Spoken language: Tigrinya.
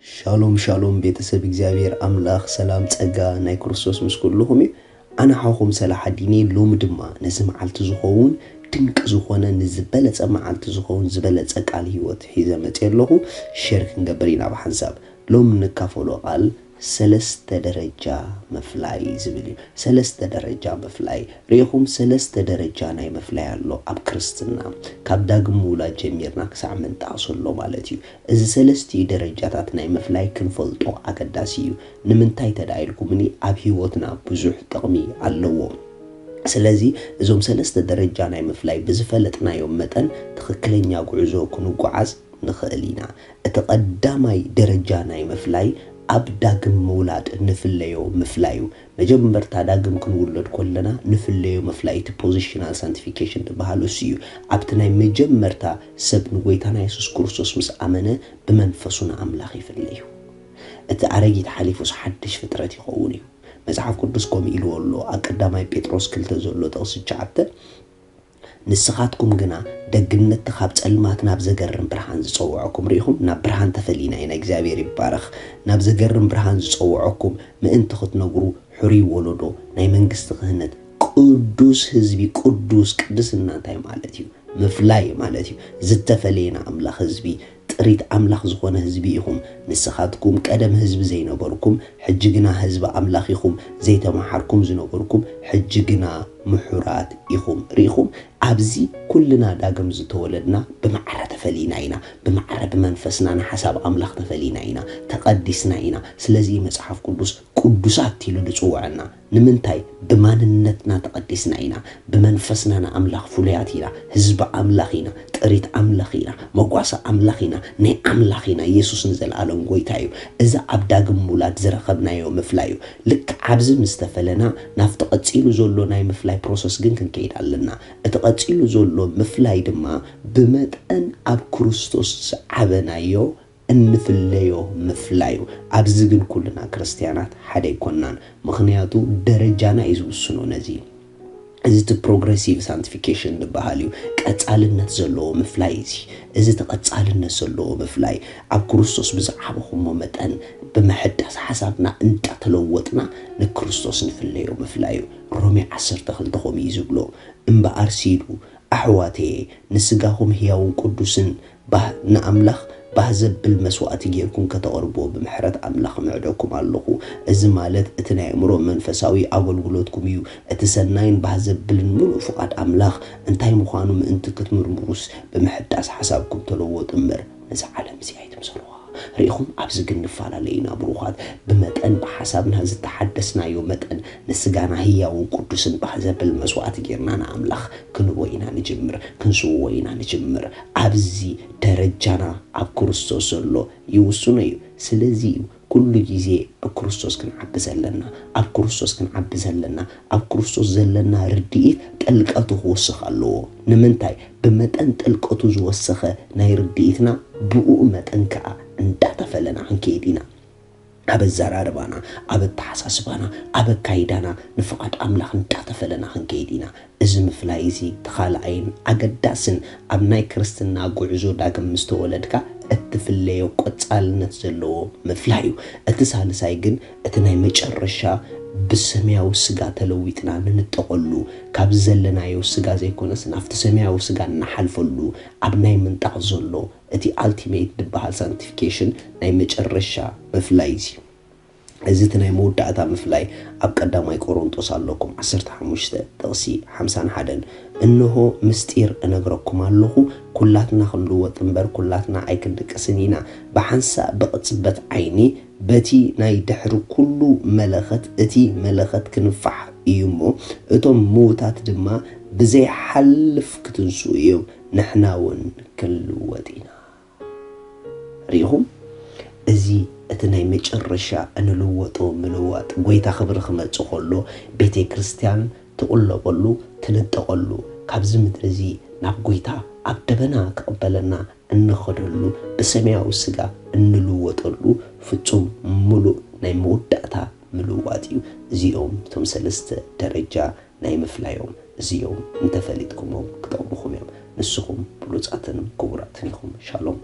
ሻሎም ሻሎም ቤተሰብ እግዚኣብሔር ኣምላኽ ሰላም ጸጋ ናይ ክርስቶስ ምስ ኩልኹም እዩ። ኣነ ሓውኹም ሰላሓዲን እየ። ሎሚ ድማ ነዚ መዓልቲ ዝኸውን ድንቂ ዝኾነ ንዝበለጸ መዓልቲ ዝኸውን ዝበለጸ ቃል ህይወት ሒዘ መጽየ ኣለኹ። ሸር ክንገብር ኢና ብሓንሳብ። ሎም ንካፈሎ ቃል ሰለስተ ደረጃ ምፍላይ ዝብል እዩ። ሰለስተ ደረጃ ምፍላይ ርኢኹም፣ ሰለስተ ደረጃ ናይ ምፍላይ ኣሎ ኣብ ክርስትና፣ ካብ ዳግም ምውላድ ጀሚርና ክሳዕ ምንጣቕ ዘሎ ማለት እዩ። እዚ ሰለስቲኡ ደረጃታት ናይ ምፍላይ ክንፈልጦ ኣገዳሲ እዩ። ንምንታይ ተዳኢልኩምኒ ኣብ ህይወትና ብዙሕ ጥቕሚ ኣለዎ። ስለዚ እዞም ሰለስተ ደረጃ ናይ ምፍላይ ብዝፈለጥናዮም መጠን ትኽክለኛ ጉዕዞ ክንጓዓዝ ንኽእል ኢና። እቲ ቀዳማይ ደረጃ ናይ ምፍላይ ኣብ ዳግም ምውላድ ንፍለዮ ምፍላዩ። መጀመርታ ዳግም ክንውለድ ኮለና ንፍለዮ ምፍላይ እቲ positional sanctification ዝበሃል እሱ እዩ። ኣብቲ ናይ መጀመርታ ሰብ ንጎይታና የሱስ ክርስቶስ ምስ ኣመነ ብመንፈሱ ንኣምላኽ ይፍለዩ። እቲ ኣረጊት ሓሊፉስ ሓድሽ ፍጥረት ይኸውን እዩ። መጽሓፍ ቅዱስ ከምኡ ኢልዎ ኣሎ። ኣብ ቀዳማይ ጴጥሮስ ክልተ ዘሎ ጥቕሲ ትሽዓተ ንስኻትኩም ግና ደግነትቲ ካብ ጸልማት ናብ ዘገርም ብርሃን ዝጸውዐኩም ርኢኹም፣ ናብ ብርሃን ተፈሊና ኢና። እግዚኣብሔር ይባረኽ። ናብ ዘገርም ብርሃን ዝጸውዐኩም ምእንቲ ክትነግሩ ሕሩይ ወለዶ ናይ መንግስቲ ክህነት ቅዱስ ህዝቢ፣ ቅዱስ ቅድስና እንታይ ማለት እዩ? ምፍላይ ማለት እዩ። ዝተፈለየ ንኣምላኽ ህዝቢ፣ ጥሪት ኣምላኽ ዝኾነ ህዝቢ ኢኹም። ንስኻትኩም ቀደም ህዝቢ ዘይነበርኩም፣ ሕጂ ግና ህዝቢ ኣምላኽ ኢኹም። ዘይተመሓርኩም ዝነበርኩም፣ ሕጂ ግና ምሑራት ኢኹም። ርኢኹም? ኣብዚ ኩልና ዳግም ዝተወለድና ብማዕረ ተፈሊና ኢና። ብማዕረ ብመንፈስና ንሓሳብ ኣምላኽ ተፈሊና ኢና። ተቐዲስና ኢና። ስለዚ መጽሓፍ ቅዱስ ቅዱሳት ኢሉ ዝጽውዐና። ንምንታይ? ብማንነትና ተቐዲስና ኢና። ብመንፈስና ንኣምላኽ ፍሉያት ኢና። ህዝቢ ኣምላኽ ኢና። ጥሪት ኣምላኽ ኢና። መጓሰ ኣምላኽ ኢና። ናይ ኣምላኽ ኢና። የሱስ ንዘለኣለም ጎይታ እዩ። እዚ ኣብ ዳግም ምውላድ ዝረኸብናዮ ምፍላይ እዩ። ልክዕ ኣብዚ ምስ ተፈለና ናብቲ ቀጺሉ ዘሎ ናይ ምፍላይ ፕሮሰስ ግን ክንከይድ ኣለና። እቲ ቀጺሉ ዘሎ ምፍላይ ድማ ብመጠን ኣብ ክርስቶስ ዝዓበናዮ እንፍለዮ ምፍላዩ። ኣብዚ ግን ኩልና ክርስትያናት ሓደ ኣይኮናን፣ ምኽንያቱ ደረጃና እዩ ዝውስኖ። ነዚ እዚ እቲ ፕሮግረሲቭ ሳንቲፊኬሽን ዝበሃል እዩ። ቀጻልነት ዘለዎ ምፍላይ እዚ። እዚ እቲ ቀጻልነት ዘለዎ ምፍላይ ኣብ ክርስቶስ ብዝዓበኹሞ መጠን ብምሕዳስ ሓሳብና እንዳተለወጥና ንክርስቶስ ንፍለዮ ምፍላይ እዩ። ሮሜ ዓሰርተ ክልተ ከምኡ እዩ ዝብሎ። እምበኣር ሲሉ ኣሕዋተየ ንስጋኹም ህያውን ቅዱስን ባህ ንኣምላኽ ባህ ዘብል መስዋእቲ ጌርኩም ከተቕርብዎ ብምሕረት ኣምላኽ ምዕደኩም ኣለኹ። እዚ ማለት እቲ ናይ ኣእምሮ መንፈሳዊ ኣገልግሎትኩም እዩ። እቲ ሰናይን ባህ ዘብልን ምሉእ ፍቓድ ኣምላኽ እንታይ ምዃኑ ምእንቲ ክትምርምሩስ ብምሕዳስ ሓሳብኩም ተለወጡ እምበር ነዛ ዓለም እዚ ኣይትምሰልዋ። ርኢኹም ኣብዚ ግን ንፈላለ ኢና ብሩኻት። ብመጠን ብሓሳብና ዝተሓደስናዮ መጠን ንስጋና ህያውን ቅዱስን ባህ ዘብል መስዋእቲ ጌርና ንኣምላኽ ክንቦ ኢና ንጅምር፣ ክንስውዎ ኢና ንጅምር። ኣብዚ ደረጃና ኣብ ክርስቶስ ዘሎ ይውስኖ እዩ። ስለዚ እዩ ኩሉ ግዜ ኣብ ክርስቶስ ክንዓቢ ዘለና። ኣብ ክርስቶስ ክንዓቢ ዘለና፣ ኣብ ክርስቶስ ዘለና ርድኢት ጥልቀቱ ክወስኽ ኣለዎ። ንምንታይ? ብመጠን ጥልቀቱ ዝወሰኸ ናይ ርድኢትና ብኡ መጠን ከኣ እንዳተፈለና ክንከይድ ኢና። ኣብ ኣዘራርባና፣ ኣብ ኣተሓሳስባና፣ ኣብ ኣካይዳና ንፍቓድ ኣምላኽ እንዳተፈለና ክንከይድ ኢና። እዚ ምፍላይ እዚ እቲ ካልኣይን ኣገዳስን ኣብ ናይ ክርስትና ጉዕዞ ዳግም ምስ ተወለድካ እትፍለዮ ቀጻልነት ዘለዎ ምፍላይ እዩ። እቲ ሳልሳይ ግን እቲ ናይ መጨረሻ ብሰማያዊ ስጋ ተለዊጥና ንንጠቐሉ፣ ካብ ዘለናዮ ስጋ ዘይኮነስ ናብቲ ሰማያዊ ስጋ እንሓልፈሉ ኣብ ናይ ምንጣቕ ዘሎ እቲ ኣልቲሜት ዝበሃል ሳንክቲፊኬሽን ናይ መጨረሻ ምፍላይ እዚ። እዚ እቲ ናይ መወዳእታ ምፍላይ ኣብ ቀዳማይ ቆሮንጦስ ኣለኩም ዓሰርተ ሓሙሽተ ጥቕሲ ሓምሳን ሓደን፣ እንሆ ምስጢር እነግረኩም ኣለኹ፣ ኩላትና ክንልወጥ እምበር ኩላትና ኣይክንድቅስን ኢና። ብሓንሳእ ብቕጽበት ዓይኒ በቲ ናይ ድሕሪ ኩሉ መለኸት፣ እቲ መለኸት ክንፋሕ እዩ እሞ፣ እቶም ምዉታት ድማ ብዘይሓልፍ ክትንስኡ እዮም፣ ንሕና እውን ክንልወጥ ኢና። ርኢኹም? እዚ እቲ ናይ መጨረሻ እንልወጦ ምልዋጥ፣ ጎይታ ክብሪ ክመጽእ ከሎ፣ ቤተ ክርስቲያን ትቕለበሉ፣ ትንጠቐሉ፣ ካብዚ ምድሪ እዚ ናብ ጎይታ ኣብ ደበና ክቕበለና እንኸደሉ፣ ብሰማያዊ ስጋ እንልወጠሉ ፍጹም ምሉእ ናይ መወዳእታ ምልዋጥ እዩ። እዚኦም እቶም ሰለስተ ደረጃ ናይ ምፍላዮም። እዚኦም እንተፈሊጥኩሞም ክጠቕሙኹም እዮም። ንስኹም ብሉጻትን ክቡራትን ኢኹም። ሻሎም።